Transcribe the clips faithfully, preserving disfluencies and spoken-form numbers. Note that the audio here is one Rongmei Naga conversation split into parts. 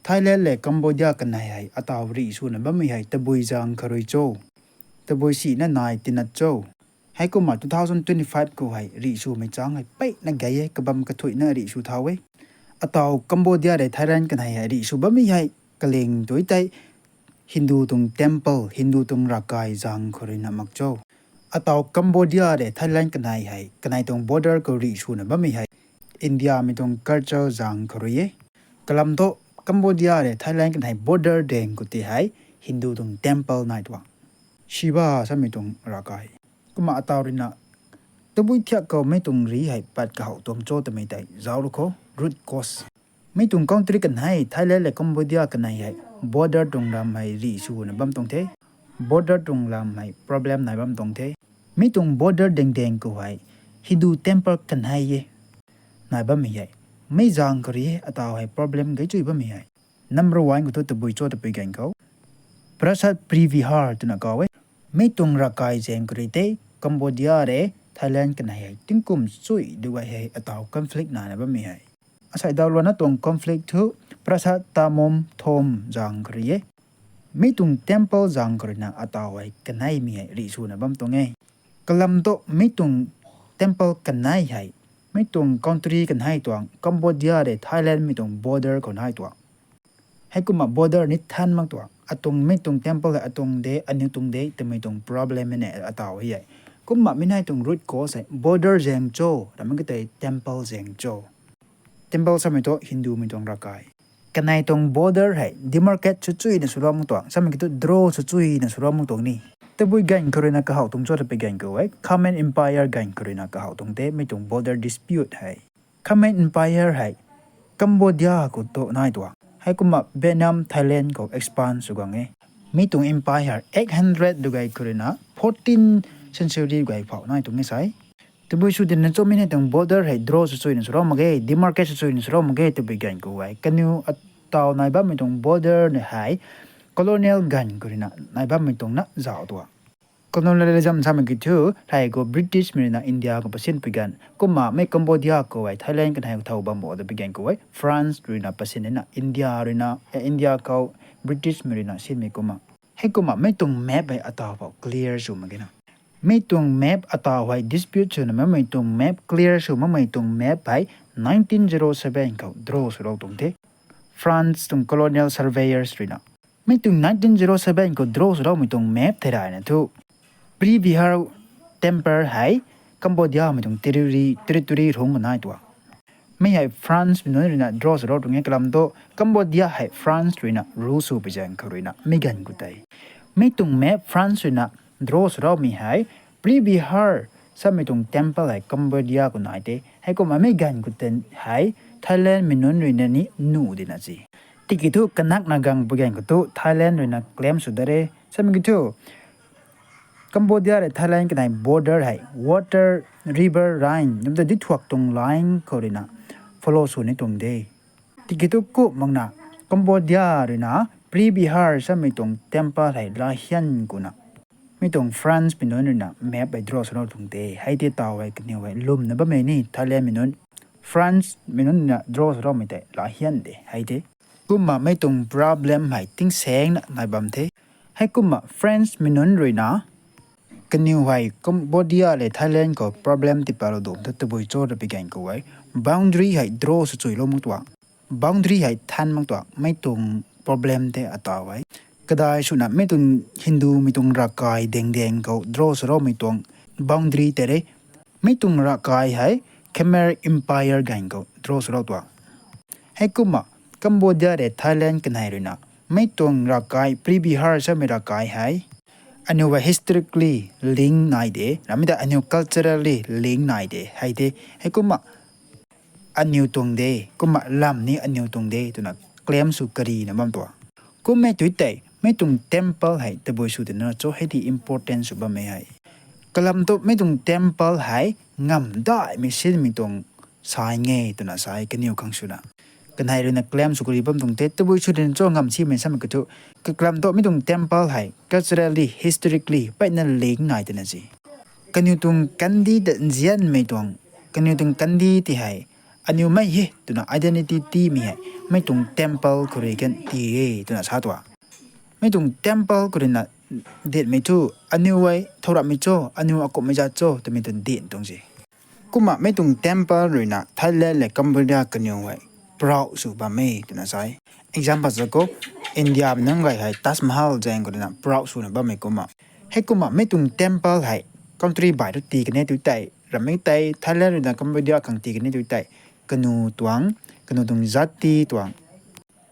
Thailand lev Cambodia kanei hei ataw rih swna bammei hei tabui zaeng kha rui cho, tabui sina nai tina cho. Heikumna two thousand twenty-five khou hei rih swmei chang hei peyna gay e, kabam kathuicna rih sw thau e. Ataw Cambodia lev Thailand kanei hei rih sw bammei hei kaling tui tei Hindu tuang temple, Hindu tuang ravkai zaeng khou ruina mak cho. Ataw Cambodia lev Thailand kanei hei kanei tuang border khou rih swna bammei hei Indiamei tuang culture zaeng khou rui e. Kalam thu Cambodia lev Thailand kanei border daeng khou tei hei Hindu tuang temple nai tuang, Shiva samei tuang ravkai. Kumna ataw ruina tabui thiak khou mei tuang rih hei pat kahaw tuang cho twmei tei zauc lu kho, root cause. Mi tuang country kanei, Thailand lev Cambodia kanei hei border tuang lam hei rih swna bam tuang the. Border tuang lam hei problem nai bam tuang the. Mi tuang border dengdeng khou hei Hindu temple kanei e nai bammei hei. Mi zaeng khou rui e ataw hei problem gay chui bammei hei. Number one khou thu tabui cho tabui ganv khou Prasad Pri Vihar twna kaw e. Mi tuang ravkai zaeng khou rui tei Cambodia lev Thailand kanei hei tingkum chui du gay hei ataw conflict naina bammei hei. Asei daw luanna tuang conflict thu Prasad Tamom Thom zaeng khou rui e. Mi tuang temple zaeng khou ruina ataw hei kaneimei hei rih swna bam tuang e. Kalam thu mi tuang temple kanei hei mi tuang country kanei tuang Cambodia lev Thailand mei tuang border khou nai tuang. Heikumna border ni than mak tuang. Atuang mi tuang temple hei atuang de, aniu tuang de twmei tuang problem e ne ataw hei e. Kumna mi nai tuang root cause hei border zaeng cho, ramei ka tei temple zaeng cho. Temple samei thu Hindumei tuang ravkai. Kanei tuang border hei demarcate sw chuina swlou mak tuang, samei ki thu draw sw chuina swlou mak tuang ni. Tabui ganv khou ruina kahaw tuang cho tabui ganv khou e, Khmer Empire ganv khou ruina kahaw tuang the mi tuang border dispute hei. Khmer Empire hei Cambodia khou tu nai tuang. Heikumna Vietnam, Thailand khou expand sw gang e. Mi tuang empire eight hundred du gay khou ruina fourteen century gay phou nai tuang e sai. Tabui sw tina cho mi nai tuang border hei draw sw chuina swlou mak ge, demarcate sw chuina swlou mak ge tabui ganv khou e. Kaniw ataw nai bammei tuang border ni hei colonial ganv khou ruina nai bammei tuang na zauc tuang. Colonialism samei ki thu, hei khou British mei ruina India khou pasin pui ganv. Kumna mi Cambodia khou e Thailand kanei thow bam bo tabui ganv khou e France ruina pasin na, India ruina, eh, India khou British mei ruina sinmei kumna. Heikumna mi tuang map hei ataw phou clear sw mak ge na. Mi tuang map ataw hei dispute swna mamei tuang map clear sw mamei tuang map hei nineteen zero seven khou draw swlou tuang the. France tuang colonial surveyors ruina. Mi tuang nineteen zero seven khou draw swloumei tuang map thei rayna thu Pri Vihar Temple hei Cambodia mei tuang territory, territory rungc kanei tuang. Mi hei France mei nunc ruina draw swlou tuang e kalam thu Cambodia hei France ruina rule sw pui zaeng khou ruina mi ganv khou tei. Mi tuang map France ruina draw swloumei hei Pri Vihar samei tuang temple hei Cambodia khou nai the. Heikumna mi ganv khou tei hei Thailand mei nunc ruina ni nuh dina si. Tiki thu kanakna gang pui ganv khou thu Thailand ruina claim sw da re. Samei ki thu Cambodia lev Thailand kanei border hei water, river line, namta dithuak tuang line khou ruina follow sw ni tuang de. Tiki thu ku makna Cambodia ruina Pri Vihar samei tuang temple hei lahian kuna mi tuang France mei nunc ruina map hei draw swlou tuang de. Hei tei taw hei kaniw hei lwmna bammei ni Thailand mei nunc, France mei nunc ruina draw swloumei tei lahian de hei tei. Kumna mi tuang problem hei tingsaengna nai bam the. Heikumna France mei nunc ruina kaniw hei Cambodia lev Thailand khou problem tipatlou dum thu tabui cho tabui ganv khou e boundary hei draw sw chuilou mak tuang. Boundary hei than mak tuang, mi tuang problem tei ataw e. Kadai swna mi tuang Hindu mei tuang ravkai dengdeng khou draw swloumei tuang boundary tei re. Mi tuang ravkai hei Khmer Empire ganv khou draw swlou tuang. Heikumna Cambodia lev Thailand kanei ruina mi tuang ravkai Pri Vihar samei ravkai hei aniw hei historically link nai de, ramei ta aniw culturally link nai de hei de. Heikumna aniw tuang de, kumna lam ni aniw tuang de twna claim sw karina bam tuang. Kummei tui tei mi tuang temple hei tabui sw tina cho hei di important sw bammei hei. Kalam thu mi tuang temple hei ngamdaihmei sinmei tuang sai nge twna sai kaniw khang swna kanei ruina claim sw kari bam tuang the, tabui sw tina cho ngam simei samei ki thu. Kakalam thu mi tuang temple hei culturally, historically peyna link nai tina si. Kaniw tuang kandih ta nzianmei tuang, kaniw tuang kandih tei hei aniw mei he twna identity tiimei hei, mei tuang temple khou rui kan ti e twna sa tuang. Mei tuang temple khou ruina dinmei thu, aniw hei thow rapmei cho, aniw akumhmei zat cho twmei tuang din tuang se. Kumna mei tuang temple ruina Thailand le Cambodia kaniw hei proud sw bam e twna sa e. Example sa khou, India mei nunc guay hei Taj Mahal zaeng khou ruina proud swna bammei kumna. Heikumna mei tuang temple hei country bai tu tii kan e tu tei, ramei tei Thailand ruina Cambodia khang tii kan e tu tei, kanu tuang, kanu tuang zat ti tuang,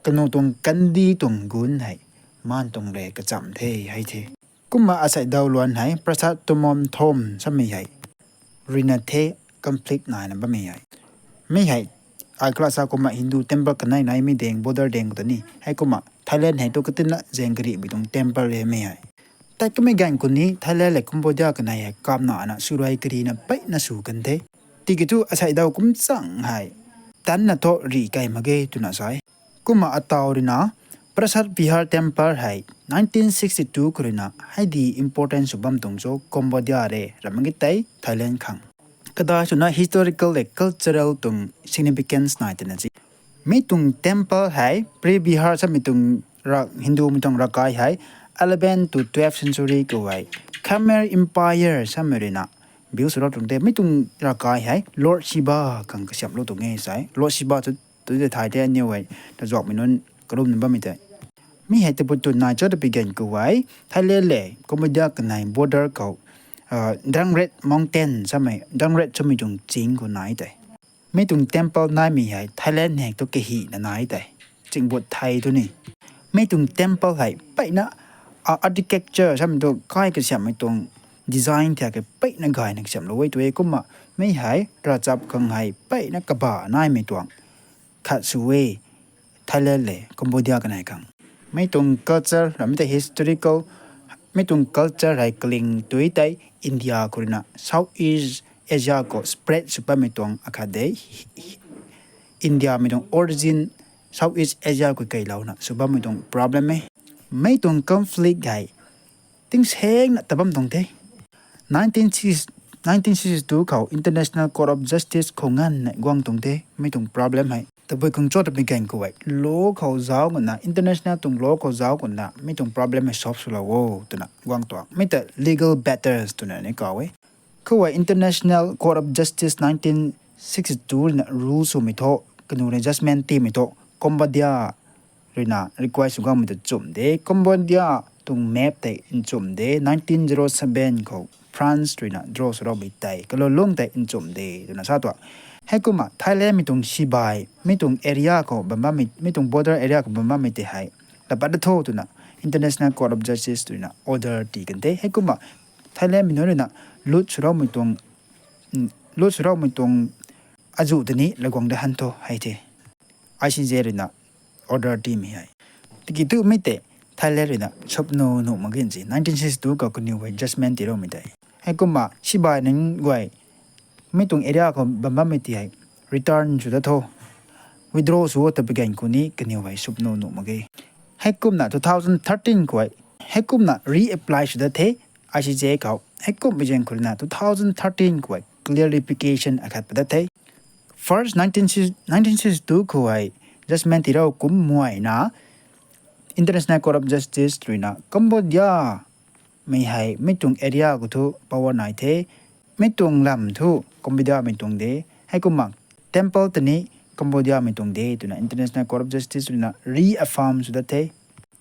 kanu tuang kandi tuang gun hei maan tuang re kacham the hei the. Kumna asei daw luan hei Prasad Tumon Thom samei hei ruina the, conflict naina bammei hei. Mi hei ai kala sa kumna Hindu temple kanei naimei daeng, border daeng khou ta ni. Heikumna Thailand hei tu katinna zaeng karihmei tuang temple e mi hei. Tei kamei ganv khou ni Thailand le Cambodia kanei hei kamna ana swruai karina peina sw kan the. Tiki thu asei daw kum chang hei tanna thu rih kei mak ge twna sa e. Kumna ataw ruina Prasad Vihar Temple hei nineteen sixty-two khou ruina hei di important sw bam tuang cho Cambodia re, ramei tei Thailand khang. Kadai swna historical le cultural tuang significance nai twna si. Mi tuang temple hei Preah Vihar samei tuang rak, Hindumei tuang ravkai hei eleven to twelve century khou hei Khmer Empire samei ruina build sw rau tuang the. Mi tuang ravkai hei Lord Shiva khang kasiamhlou tuang e sa e. Lord Shiva tu, tu tei thay the aniw hei, tazuakmei nunc karumna bammei tei. Mi hei tabui twn nai cho ta pi ganv khou hei Thailand le Cambodia kanei border khou, Drang Ret Mountain samei, Drang Ret samei tuang ching khou nai tei. Mi tuang temple naimei hei Thailand hei tu kahina nai tei. Ching but thei tu ni. Mi tuang temple hei peina architecture samei tu kai kasiamhmei tuang design thia ke peina gayna kasiamhlou e tu e kumna. Mi hei ravchap khang hei peina kaba naimei tuang khat sw e, Thailand le Cambodia kanei khang. Mi tuang culture ramei tei historical, mi tuang culture hei kaling tu tei India khou ruina South East Asia khou spread sw bammei tuang akhat de. Indiamei tuang origin South East Asia khou keilouna sw bammei tuang problem e. Mi tuang conflict hei tingsaengna ta bam tuang the. Nineteen sixty, nineteen sixty-two khou International Court of Justice khou nganvna guang tuang the mi tuang problem hei. Tabui khang cho ta pi ganv khou hei law khou zauc guna, international tuang law khou zauc guna mi tuang problem hei solve swlou o twna guang tuang. Mi ta legal battles twna ni kaw e. Khou hei International Court of Justice nineteen sixty-two ruina rule swmei thu, kanu rui judgment tiimei thu, Cambodia ruina request sw guangmei ta nchumh de, Cambodia tuang map tei nchumh de, nineteen zero seven khou France ruina draw sw raumei tei kalou lung tei nchumh de twna sa tuang. Heikumna Thailandmei tuang sibai mi tuang area khou bam bammei, mi tuang border area khou bam bammei tei hei lapat da tho twna International Court of Justice ruina order tii kan the. Heikumna Thailandmei nunc ruina lut sw raumei tuang, lut sw raumei tuang azuh tei ni laguang da han tho hei the. I C J ruina order tiimei hei. Tiki tu mi tei Thailand ruina supnu nuh mak ge si, nineteen sixty-two khou kaniw hei judgment tii raumei tei. Heikumna sibai nunc guay mi tuang area khou bam bammei tei hei return sw da tho, withdraw sw o ta pi ganv khou ni kaniw hei supnu nuh mak ge. Heikumna two thousand thirteen khou hei, heikumna reapply sw da the I C J khou. Heikumhmei zaeng khou ruina two thousand thirteen khou hei clarification akhat pat da the. First nineteen, nineteen sixty-two khou hei judgment tii rau kum muayna International Court of Justice ruina Cambodia mei hei mi tuang area khou thu power nai the, mi tuang lam thu Cambodiamei tuang de. Heikumna temple tei ni Cambodiamei tuang de twna International Court of Justice ruina reaffirm sw da the.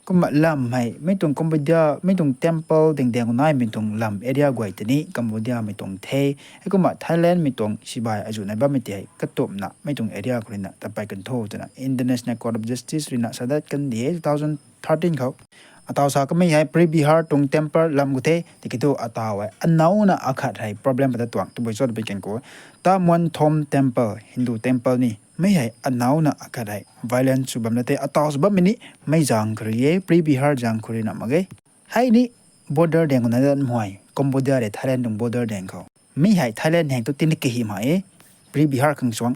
Kumna lam hei mi tuang Cambodia, mi tuang temple ding ding naimei tuang lam area guay tei ni Cambodiamei tuang the. Heikumna Thailandmei tuang sibai azuh nai bammei tei hei katumna mi tuang area khou ruina tapat kan tho twna International Court of Justice ruina sa dat kan de two thousand thirteen khou. Ataw sa kamei hei Preah Vihar tuang temple lam khou the, tiki thu ataw hei anouna akhat hei problem pat da tuang, tabui cho ta pi ganv khou Tamuanthom Temple, Hindu temple ni. Mi hei anouna akhat hei violence sw bam da the, ataw sw bammei ni mei zaeng khou rui e, Preah Vihar zaeng khou ruina mak ge. Hei ni border daeng khou nai dat muay, Cambodia le Thailand tuang border daeng khou. Mi hei Thailand heng tu tina kahi mak e, Preah Vihar khang suang.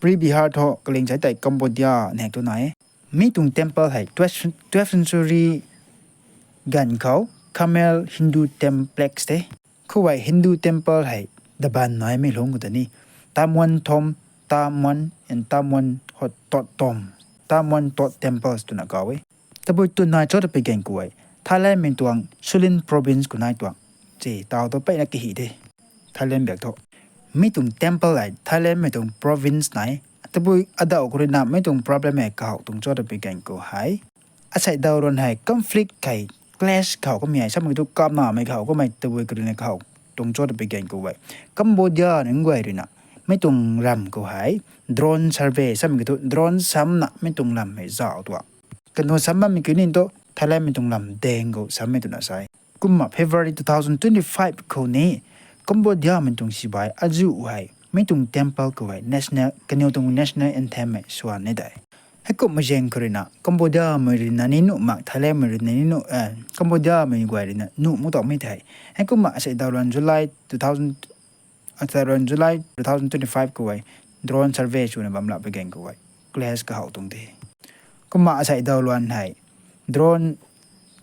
Preah Vihar thu kaling sai tei Cambodia heng tu nai e. Mi tuang temple hei twelfth, twelfth century ganv khou Khmer Hindu templex the. Khou hei Hindu temple hei daban naimei lungc khou ta ni Tamuanthom Tamwan and Tamwan Hot Tot Tom, Tamwan Tot Temples twna kaw e. Tabui twn nai cho ta pi gan khou hei, Thailandmei tuang Suling Province khou nai tuang se, taw tu peyna kahi the. Thailand biak thu, mi tuang temple hei Thailandmei tuang province nai. Tabui adauh khou ruina mi tuang problem hei kahaw tuang cho ta pi gan khou hei, asei daw ruan hei conflict hei, clash kahaw kamei hei, samei tu kapnamei kahaw kamei tabui khou ruina kahaw tuang cho ta pi gan khou hei, Cambodia nunc guay ruina mi tuang ram khou hei drone survey, samei tu drone samna mi tuang lam hei zauc tuang. Kanu sam bammei kiu ni tu Thailandmei tuang lam daeng khou sammei twna sa e. Kumna February two thousand twenty-five khou ni Cambodiamei tuang sibai azuh hei mi tuang temple khou hei national, kaniw tuang national anthem hei swan ni de. Heikumhmei zaeng khou ruina Cambodiamei ruina ni nuh mak, Thailandmei ruina ni nuh, Cambodiamei guay ruina nuh mu tawmei the. Heikumna asei daw ruan July two thousand, asei daw ruan July two thousand twenty-five khou hei drone survey swna bam lak pi gan khou hei clash kahaw tuang the. Kumna asei daw ruan hei drone,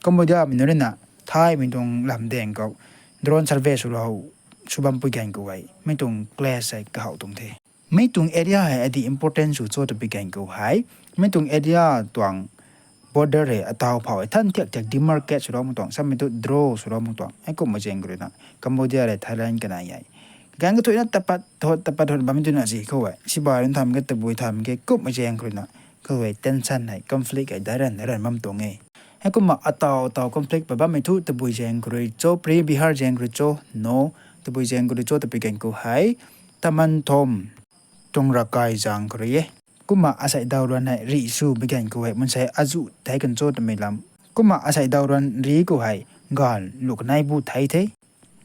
Cambodiamei nunc ruina Thaimei tuang lam daeng khou drone survey swlou, sw bam pi gan khou hei mi tuang clash hei kahaw tuang the. Mi tuang area hei adi important sw cho ta pi gan khou hei, mi tuang area tuang border hei ataw phau hei than thiak thiak demarcate swlou mu tuang, samei tu draw swlou mu tuang. Heikumhmei zaeng khou ruina Cambodia le Thailand kanei hei kaganv kathuina tapat thot tapat thot bammei twna si khou hei sibai ruina tham ke, tabui tham ke, kumhmei zaeng khou ruina khou hei tension hei, conflict hei daic ran daic ran bam tuang e. Heikumna ataw ataw conflict pat bammei thu tabui zaeng khou rui cho, Pri Bihar zaeng khou rui cho, no, tabui zaeng khou rui cho ta pi gan khou hei Taman Thom tuang Rakai zaeng khou rui e. Kumna asei daw ruan hei rih sw pi gan khou hei mansei azuh thei kan cho twmei lam. Kumna asei daw ruan rih khou hei ganv lu kanei bu thei the.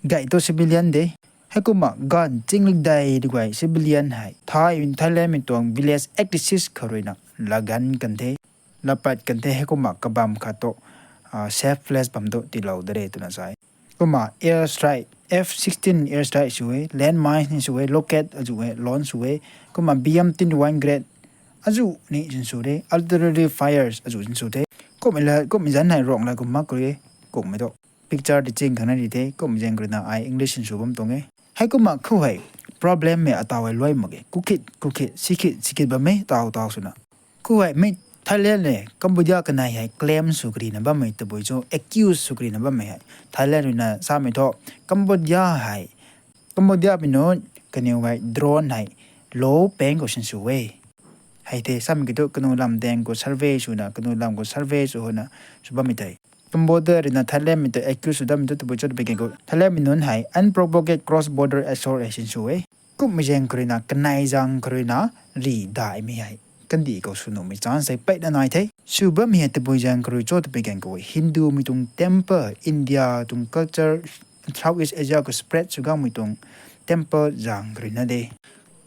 Gay tu civilian de. Heikumna ganv chinglik dei di guay civilian hei Thai, Thailandmei tuang village eighty six khou ruina laganv kan the, lapat kan the. Heikumna kabam khat tu safe place bam tu tiilou de re twna sa e. Kumna air strike, F sixteen air strike sw e, land mines ni sw e, rocket azuh e, launch sw e. Kumna B M twenty-one Grad azuh ni sinsw de, artillery fires azuh sinsw the. Kumhmei zanc hei Ruanglat khou mak khou rui e, kumhmei tu picture ti ching khang na di the, kumhmei zaeng khou ruina ai English sinsw bam tuang e. Heikumna khou hei problem hei ataw hei luai mak ge, kukhit kukhit, sikit sikit bam e, taw taw swna. Khou hei mi Thailand le Cambodia kanei hei claim sw karina bammei tabui cho, accuse sw karina bammei hei Thailand ruina samei thu Cambodia hei, Cambodiamei nunc kaniw hei drone hei lou pang khou sinsw e. Hei the samei kiu thu kanu lam daeng khou survey swna, kanu lam khou survey sw huna sw bammei tei. Cambodia ruina Thailandmei ta accuse sw dammei thu tabui cho ta pi gan khou Thailandmei nunc hei unprovoked cross border assault hei sinsw e. Kumhmei zaeng khou ruina kanei zaeng khou ruina rih daihmei hei kandih khou sw nuhmei chance hei peyna nai the. Sw bammei hei tabui zaeng khou rui cho ta pi gan khou Hindumei tuang temple, India tuang culture, South East Asia khou spread sw ganmei tuang temple zaeng khou ruina de.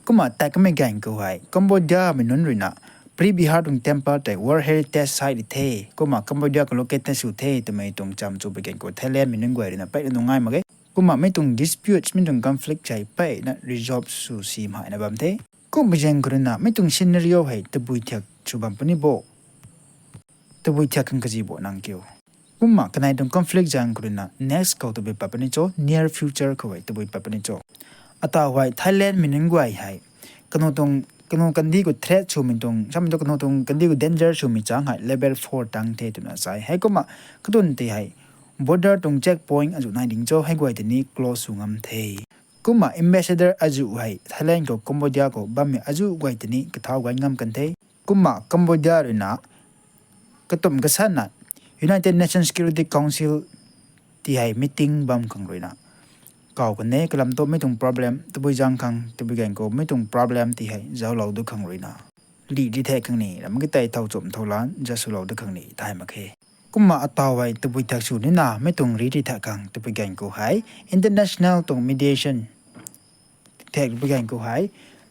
Kumna tat kamei gan khou hei Cambodiamei nunc ruina Pri Bihar tuang temple tei World Heritage Site di the. Kumna Cambodia khou locate sw the twmei tuang cham chu pi gan khou Thailandmei nunc guay ruina peyna nungai mak ge. Kumna mi tuang disputes, mi tuang conflict hei peyna resolve sw si mhaina bam the. Kumhmei zaeng khou ruina mi tuang scenario hei tabui thiak sw bam puni bo, tabui thiak khang kazi bo nang kiu. Kumna kanei tuang conflict zaeng khou ruina next khou tabui pat puni cho, near future khou hei tabui pat puni cho. Ataw hei Thailandmei nunc guay hei kanu tuang, kanu kandih khou threat swmei tuang, samei tu kanu tuang kandih khou danger swmei chang hei level four tang the twna sa e. Heikumna katun tei hei border tuang checkpoint azuh nai ding cho, hei guay tei ni close sw ngam the. Kumna ambassador azuh hei Thailand khou Cambodia khou bammei azuh guay tei ni kathau guay ngam kan the. Kumna Cambodia ruina katumh kasanna United Nations Security Council ti hei meeting bam khang ruina kaw kan e, kalam thu mi tuang problem tabui zaeng khang, tabui gan khou mi tuang problem ti hei zauclou du khang ruina rih ri thek khang ni ram ki tei thow chum thow lan za swlou du khang ni thay mak khe. Kumna ataw hei tabui thak sw nina mi tuang rih ri thek khang tabui gan khou hei international tuang mediation thek tabui gan khou hei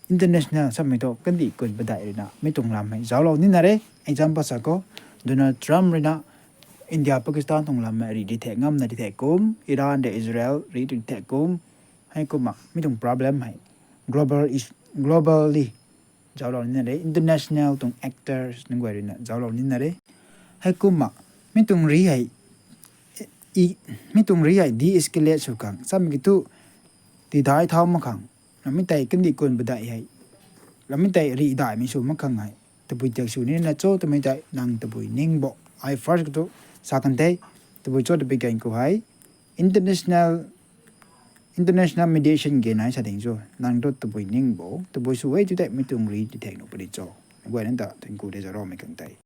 international samei thu kandih kun padeih ruina mi tuang lam hei zauclou nina re. Example sa khou Donald Trump ruina India Pakistan tuang lam hei rih ri thek ngamna ri thek kum, Iran de Israel rih ri thek kum. Heikumna mi tuang problem hei global is, globally zauclou nina re, international tuang actors nunc guay ruina zauclou nina re. Heikumna mi tuang rih hei, mi tuang rih hei de-escalate sw khang, samei kiu thu tidai thau mak khang, mi tei kandih kun padeih hei Kamei tei rih daihmei sw mak khang hei, tabui tiak sw nina cho twmei tei nang tabui ning bo. Ai first khou thu sa kan the, tabui cho tabui kan khou hei, international, international mediation ge nai sa ding cho, nang thu tabui ning bo, tabui sw e tu tei mei tuang rih ti theng nuh puni cho. Guayna ta thank you de zaroumei khang tei.